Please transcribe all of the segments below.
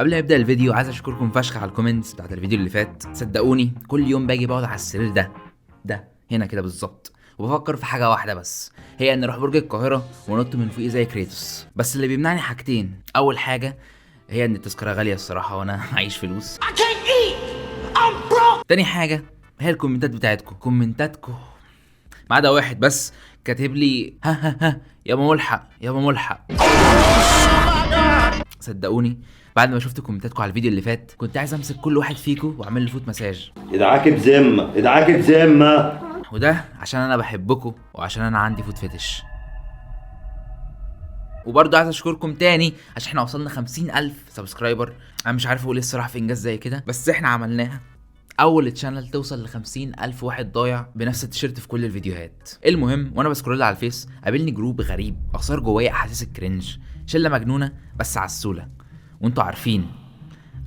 قبل ما يبدا الفيديو عايز اشكركم فشخ على ال comments بتاعت الفيديو اللي فات. صدقوني كل يوم باجي بقعد على السرير ده هنا كده بالظبط، وبفكر في حاجة واحدة بس، هي ان اروح برج القاهرة ونط من فوقيه زي كريتوس. بس اللي بيمنعني حاجتين، اول حاجة هي ان التذكرة غالية الصراحة وانا معيش فلوس. تاني حاجة هي الكومنتات بتاعتكم، كومنتاتكم ما عدا واحد بس كاتب لي ها ها ها يا ملحق يا ملحق. صدقوني بعد ما شفت كومنتاتكم على الفيديو اللي فات كنت عايز امسك كل واحد فيكم واعمل له foot massage. ادعاك بذمة، ادعاك بذمة. وده عشان انا بحبكم وعشان انا عندي foot fetish. وبرضه عايز اشكركم تاني عشان احنا وصلنا 50,000 subscriber. انا مش عارف اقول ايه الصراحة في انجاز زي كده، بس احنا عملناها. اول channel توصل ل 50,000 واحد ضايع بنفس التيشيرت في كل الفيديوهات. المهم وانا ب scroll على الفيس قابلني group غريب اثار جوايا احاسيس ال cringe، شله مجنونة بس عسوله، وانتوا عارفين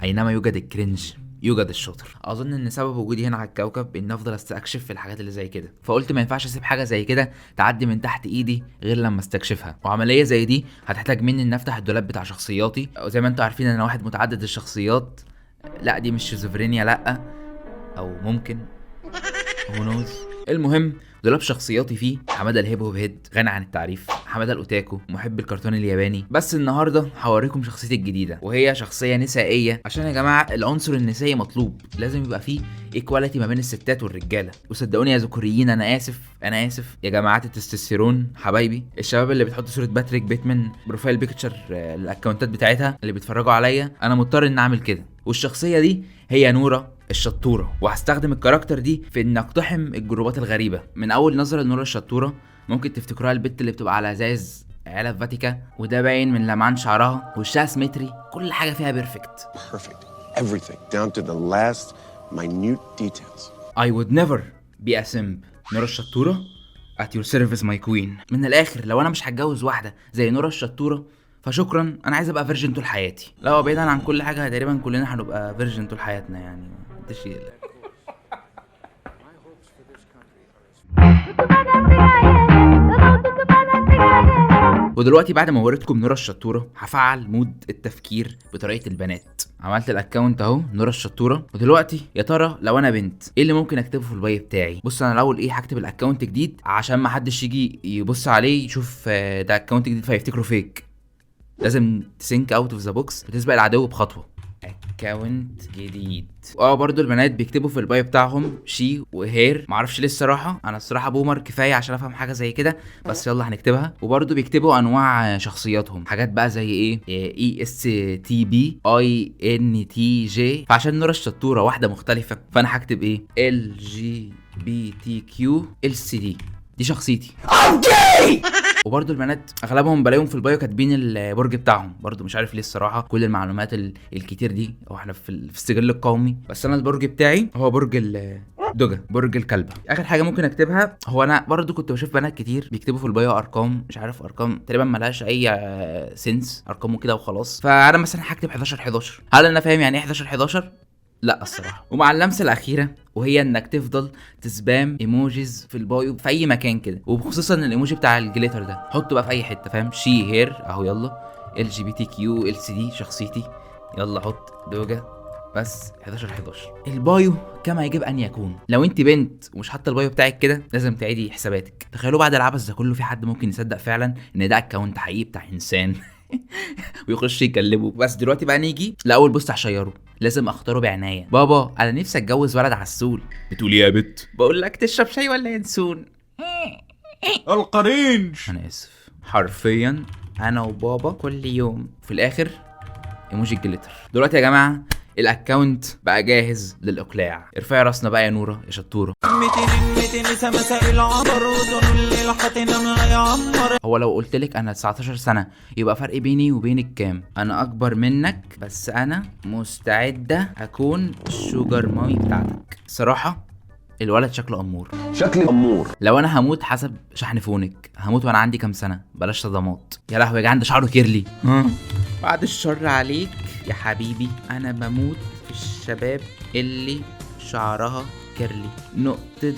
اينما يوجد ال cringe يوجد الشاطر. اظن ان سبب وجودي هنا على الكوكب ان افضل استكشف في الحاجات اللي زي كده، فقلت ما ينفعش اسيب حاجة زي كده تعدي من تحت ايدي غير لما استكشفها. وعملية زي دي هتحتاج مني ان افتح الدولاب بتاع شخصياتي، وزي ما انتوا عارفين انا واحد متعدد الشخصيات. لا دي مش شيزوفرينيا، لا او ممكن، who knows. المهم دولاب شخصياتي فيه حمادة ال hip hop head غني عن التعريف، حمادة الاوتاكو محب الكرتون الياباني. بس النهارده هوريكم شخصيتي الجديدة، وهي شخصية نسائية عشان يا جماعة العنصر النسائي مطلوب، لازم يبقى فيه equality ما بين الستات والرجاله. وصدقوني يا ذكوريين انا اسف، انا اسف يا جماعة التستوستيرون حبايبي، الشباب اللي بتحط صوره باتريك بيتمان profile picture الاكونتات بتاعتها اللي بيتفرجوا عليا، انا مضطر ان اعمل كده. والشخصية دي هي نوره الشطوره، وهستخدم ال character دي في ان اقتحم الجروبات الغريبة. من اول نظره لنوره الشطوره ممكن تفتكروها البت اللي بتبقى على ازاز علب فاتيكا، وده باين من لمعان شعرها، وشها symmetry، كل حاجة فيها perfect. Perfect. Everything down to the last minute details. I would never be a simp. نورة الشطورة at your service my queen. من الآخر لو أنا مش هتجوز واحدة زي نورة الشطورة فشكرا، أنا عايز أبقى virgin طول حياتي. لا بعيدا عن كل حاجة تقريبا كلنا هنبقى virgin طول حياتنا يعني. تشيل. ودلوقتي بعد ما وريتكم نورة الشطورة هفعل mode التفكير بطريقة البنات. عملت ال account اهو نورة الشطورة. ودلوقتي يا ترى لو انا بنت ايه اللي ممكن اكتبه في ال bio بتاعي؟ بص انا الاول ايه هكتب ال account جديد عشان ما حدش يجي يبص عليه يشوف ده account جديد فيفتكره fake. لازم ت think out of the box وتسبق العدو بخطوة. account جديد. برضو البنات بيكتبوا في ال bio بتاعهم she و her، معرفش ليه الصراحة، انا الصراحة boomer كفاية عشان افهم حاجة زي كده، بس يلا هنكتبها. وبرضو بيكتبوا انواع شخصياتهم، حاجات بقى زي ايه، اي اس تي بي، اي ان تي جي. فعشان نورة الشطوره واحدة مختلفة فانا هكتب ايه، ال جي بي تي كيو ال سي دي، دي شخصيتي. وبرضو البنات اغلبهم بلاقيهم في ال bio كاتبين البرج بتاعهم، برضو مش عارف ليه الصراحة كل المعلومات الكتير دي، هو احنا في السجل القومي. بس انا البرج بتاعي هو برج الدجى، برج الكلبة. اخر حاجة ممكن اكتبها، هو انا برضو كنت بشوف بنات كتير بيكتبوا في ال bio ارقام، مش عارف ارقام تقريبا ملهاش اي sense، ارقام وكده وخلاص. فانا مثلا هكتب 11 11. هل انا فاهم يعني ايه 11 11؟ لا الصراحة. ومع اللمسة الاخيرة وهي انك تفضل ت spam emojis في ال bio في اي مكان كده، وخصوصا الايموجي بتاع ال glitter ده حطه بقى في اي حتة، فاهم؟ she her اهو، يلا ال جي بي تي كيو ال سي دي شخصيتي، يلا حط دوجا بس 11 11. ال bio كما يجب ان يكون. لو انت بنت ومش حاطه ال bio بتاعك كده لازم تعيدي حساباتك. تخيلوا بعد العبث ده كله في حد ممكن يصدق فعلا ان ده account حقيقي بتاع انسان ويخش يكلمه. بس دلوقتي بقى نيجي لاول post هشيره، لازم اختاره بعناية. بابا انا نفسي اتجوز ولد عسول. بتقول ايه يا بت؟ بقول لك تشرب شاي ولا ينسون؟ القرينج. انا اسف، حرفيا انا وبابا كل يوم. في الاخر emoji ال glitter. دلوقتي يا جماعة ال account بقى جاهز للاقلاع. ارفعي راسنا بقى يا نوره يا شطوره. هو لو قلت لك انا 19 سنة يبقى فرق بيني وبينك كام؟ انا اكبر منك بس انا مستعدة اكون ال sugar mommy بتاعتك. الصراحة الولد شكله امور، شكل امور. لو انا هموت حسب شحن phone ك هموت وانا عندي كام سنة؟ بلاش صدمات. يا لهوي يا جدعان ده شعره curly. بعد الشر عليك يا حبيبي، انا بموت في الشباب اللي شعرها curly، نقطة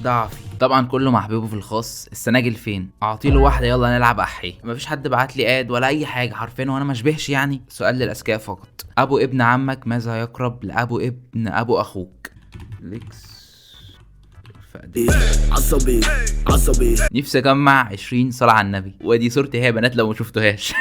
ضعفي. طبعا كله مع حبيبه في الخاص. السناجل فين؟ اعطيله واحدة يلا نلعب احي. مفيش حد بعت لي add ولا اي حاجة حرفيا، وانا ما اشبهش يعني. سؤال للاذكياء فقط، ابو ابن عمك ماذا يقرب لابو ابن ابو اخوك؟ ليكس عصبي عصبي. نفسي اجمع 20 صلاة على النبي. ودي صورتي هي يا بنات لو ما شفتوهاش.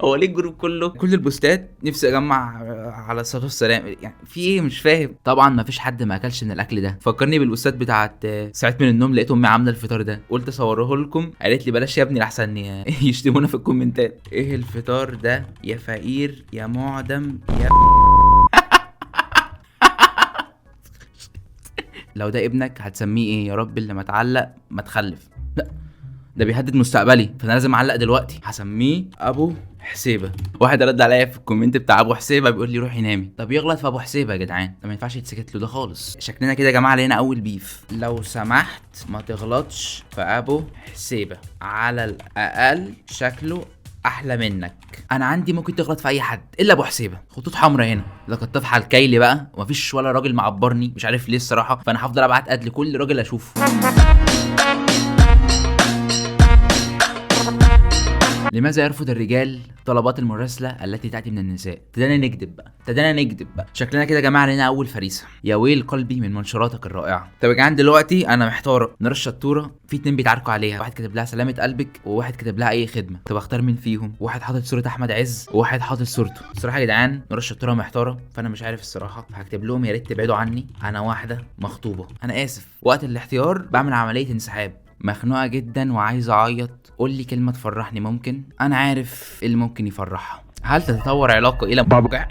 هو ليه ال group كله كل البوستات نفسي اجمع على الصلاة والسلام؟ يعني في ايه مش فاهم. طبعا ما فيش حد ما اكلش من الاكل ده. فكرني بالبوستات بتاعت ساعات من النوم لقيت امي عامله الفطار ده، قلت اصوره لكم، قالت لي بلاش يا ابني لحسن يشتمونا في الكومنتات. ايه الفطار ده يا فقير يا معدم يا لو ده ابنك هتسميه ايه؟ يا رب اللي ما تعلق ما تخلف. لا ده بيهدد مستقبلي، فانا لازم اعلق دلوقتي. هسميه ابو حسيبه. واحد رد عليا في ال comment بتاع ابو حسيبه بيقول لي روحي نامي. طب يغلط في ابو حسيبه يا جدعان، ده ما ينفعش يتسكت له ده خالص. شكلنا كده يا جماعة علينا اول beef. لو سمحت ما تغلطش في ابو حسيبه، على الاقل شكله احلى منك. انا عندي ممكن تغلط في اي حد الا ابو حسيبه. خطوط حمراء هنا. لقد طفح الكيل بقى، ومفيش ولا راجل معبرني، مش عارف ليه الصراحة، فانا هفضل ابعت add لكل راجل اشوفه. لماذا يرفض الرجال طلبات المراسلة التي تأتي من النساء؟ ابتدينا نكذب بقى، ابتدينا نكذب بقى. شكلنا كده يا جماعة لنا أول فريسة. يا ويل قلبي من منشوراتك الرائعة. طب يا جدعان دلوقتي أنا محتارة. نور الشطورة في اتنين بيتعاركوا عليها، واحد كاتب لها سلامة قلبك وواحد كاتب لها أي خدمة. طب أختار مين فيهم؟ واحد حاطط صورة أحمد عز وواحد حاطط صورته. الصراحة يا جدعان نور الشطورة محتارة، فأنا مش عارف الصراحة، فهكتب لهم يا ريت تبعدوا عني، أنا واحدة مخطوبة، أنا آسف. وقت الاحتيار بعمل عملية انسحاب. مخنوقة جدا وعايزة أعيط، قول لي كلمة تفرحني. ممكن؟ أنا عارف إيه اللي ممكن يفرحها. هل تتطور علاقة إلى بابا؟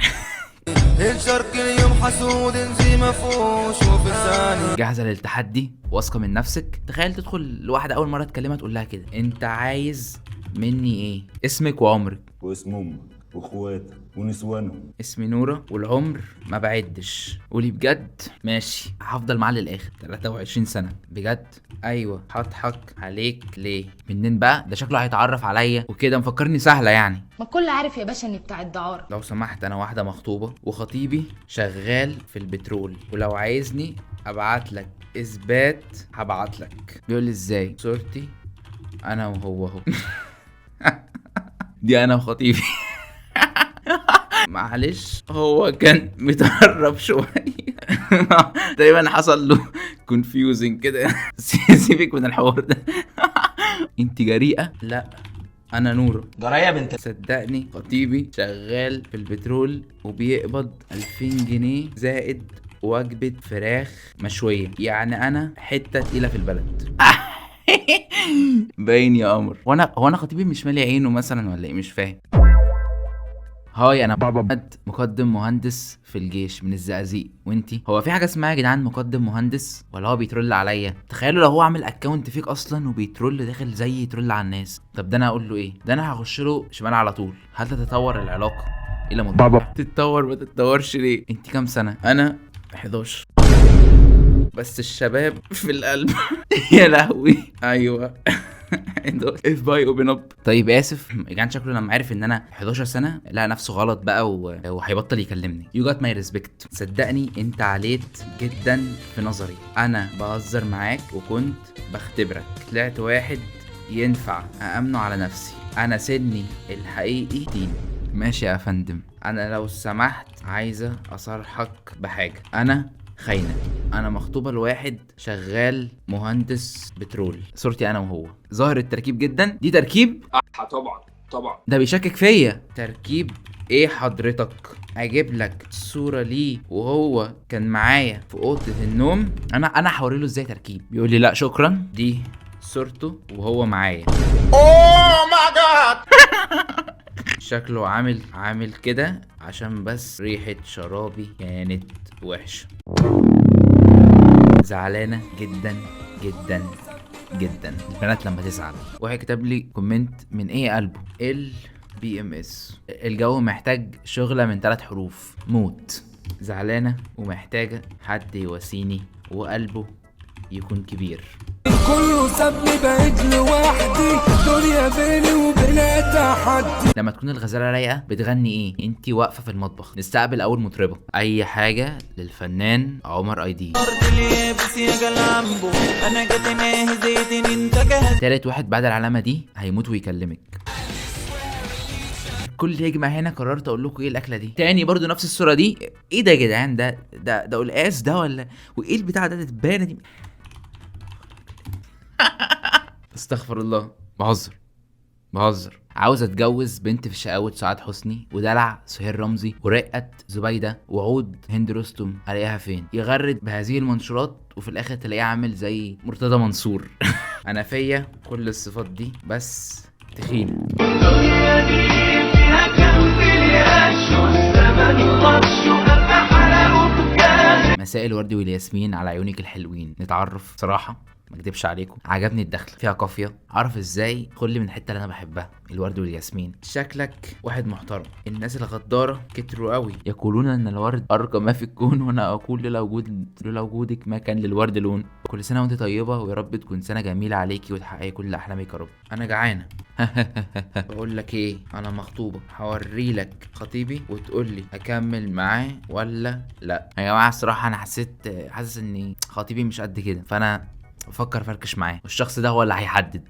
الشرق اليوم حسود زي ما فوش وفي ثاني. جاهزة للتحدي؟ واثقة من نفسك؟ تخيل تدخل لواحدة أول مرة تكلمها تقول لها كده، أنت عايز مني إيه؟ اسمك وعمرك. واسم أمك واخواتك ونسوانهم. اسمي نورة والعمر ما بعدش. قولي بجد؟ ماشي هفضل معاه للاخر. 23 سنة بجد؟ ايوه. هضحك عليك ليه؟ منين بقى؟ ده شكله هيتعرف عليا وكده، مفكرني سهلة يعني. ما الكل عارف يا باشا اني بتاع الدعارة. لو سمحت انا واحدة مخطوبة وخطيبي شغال في البترول، ولو عايزني ابعت لك اثبات هبعت لك. بيقول لي ازاي؟ صورتي انا وهو اهو. دي انا وخطيبي. معلش هو كان متهرب شوية. تقريبا حصل له confusing كده. سيبك من الحوار ده. انت جريئة؟ لا انا نوره. جرايه بنت. صدقني خطيبي شغال في البترول وبيقبض 2000 جنيه زائد وجبة فراخ مشوية، يعني انا حتة تقيلة في البلد. باين يا قمر. هو انا خطيبي مش مالي عينه مثلا ولا ايه؟ مش فاهم. هاي انا بابا مقدم مهندس في الجيش من الزقازيق، وانتي؟ هو في حاجة اسمها يا جدعان مقدم مهندس ولا هو بي troll عليا؟ تخيلوا لو هو عامل account fake اصلا وبي troll، داخل زي ي troll على الناس. طب ده انا هقول له ايه؟ ده انا هخش له شمال على طول. هل تتطور العلاقة الى بابا؟ تتطور ما تتطورش ليه؟ انت كام سنة؟ انا 11. بس الشباب في القلب. يا لهوي. ايوه. if by open up. طيب اسف يا جدعان، شكله لما عرف ان انا 11 سنة لقى نفسه غلط بقى وهيبطل يكلمني. you got my respect. صدقني انت عليت جدا في نظري، انا بهزر معاك وكنت بختبرك، طلعت واحد ينفع أأمنه على نفسي. انا سني الحقيقي تين. ماشي يا فندم. انا لو سمحت عايزه اصارحك بحاجة، انا خاينه، انا مخطوبه لواحد شغال مهندس بترول. صورتي انا وهو. ظاهر التركيب جدا. دي تركيب؟ طبعا طبعا. ده بيشكك فيا. تركيب ايه حضرتك؟ اجيب لك صوره ليه وهو كان معايا في اوضة النوم. انا هوري له ازاي تركيب. بيقول لي لا شكرا، دي صورته وهو معايا. oh my God. شكله عامل كده عشان بس ريحة شرابي كانت وحشة. زعلانة جدا جدا جدا. البنات لما تزعل. واحد كتب لي comment من ايه قلبه؟ ال BMS. الجو محتاج شغلة من 3 حروف. موت. زعلانة ومحتاجة حد يواسيني وقلبه يكون كبير. كله سابني بقيت لوحدي، دنيا بيني وبينها تحدي. لما تكون الغزالة رايقة بتغني ايه؟ انتي واقفة في المطبخ. نستقبل اول مطربه. اي حاجة للفنان عمر اي دي. تالت واحد بعد العلامة دي هيموت ويكلمك. كل يجمع هنا. قررت اقول لكم ايه الاكلة دي تاني برضو نفس الصورة دي. ايه ده يا جدعان؟ ده ده ده قلقاس ده ولا وايه البتاع ده؟ التبانه دي. استغفر الله، بهزر بهزر. عاوز اتجوز بنت في شقاوة سعاد حسني ودلع سهير رمزي ورقة زبيدة وعود هند رستم، الاقيها فين؟ يغرد بهذه المنشورات وفي الاخر تلاقيه عامل زي مرتضى منصور. انا فيا كل الصفات دي بس تخين. مساء الورد والياسمين على عيونك الحلوين. نتعرف. صراحة ما اكدبش عليكم عجبني الدخل، فيها قافية، عارف ازاي خلي من الحتة اللي انا بحبها، الورد والياسمين. شكلك واحد محترم. الناس الغداره كتروا قوي، يقولون ان الورد ارقى ما في الكون، وانا اقول لولا وجودك ما كان للورد لون. كل سنة وانت طيبة، ويا رب تكون سنة جميلة عليكي وتحققي كل احلامك يا رب. انا جعانة. بقول لك ايه، انا مخطوبه، هوري لك خطيبي وتقول لي اكمل معاه ولا لا. يا جماعة الصراحة انا حاسس ان خطيبي مش قد كده، فانا بفكر فركش معاه، والشخص ده هو اللي هيحدد.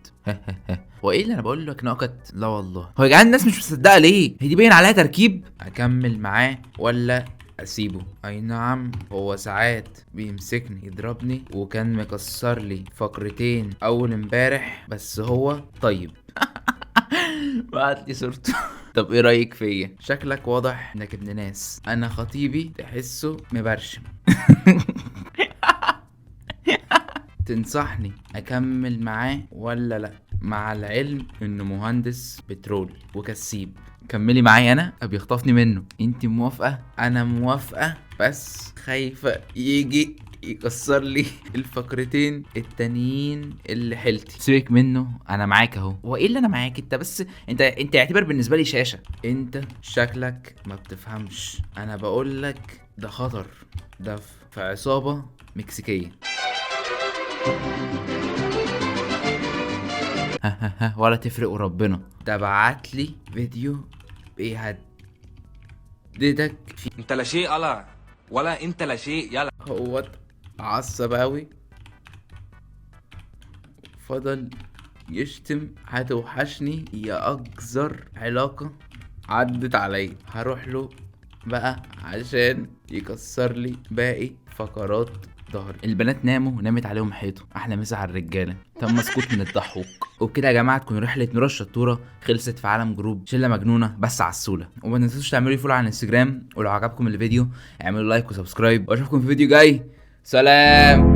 هو ايه اللي انا بقول لك نكت؟ لا والله. هو يا جدعان الناس مش مصدقه ليه؟ هي دي باين عليها تركيب. اكمل معاه ولا اسيبه؟ اي نعم هو ساعات بيمسكني يضربني، وكان مكسر لي فقرتين اول امبارح، بس هو طيب. بعت لي صورته. طب ايه رايك فيا؟ شكلك واضح انك ابن ناس. انا خطيبي تحسه مبرشم. تنصحني اكمل معاه ولا لا؟ مع العلم انه مهندس بترول وكسيب. كملي معايا انا، بيخطفني منه. انت موافقة؟ انا موافقة، بس خايفة يجي يكسر لي الفقرتين التانيين اللي حيلتي. سيبك منه، انا معاك اهو. هو ايه اللي انا معاك؟ انت بس انت اعتبر بالنسبة لي شاشة. انت شكلك ما بتفهمش، انا بقول لك ده خطر، ده في عصابة مكسيكيه. ولا تفرق وربنا. ده بعت لي فيديو بيهددك فيه. انت لا شيء يلا، ولا انت لا شيء يلا. هو اتعصب قوي، فضل يشتم. هتوحشني يا اقذر علاقة عدت عليا. هروح له بقى عشان يكسر لي باقي فقرات ظهري. البنات ناموا ونامت عليهم حيطة. احلى مسا على الرجالة. تم سكوت من الضحوك. وبكده يا جماعة تكون رحله نور الشطوره خلصت في عالم group شله مجنونة بس عسوله. وما تنسوش تعملوا لي follow على الانستجرام، ولو عجبكم الفيديو اعملوا like و subscribe، واشوفكم في فيديو جاي. سلام.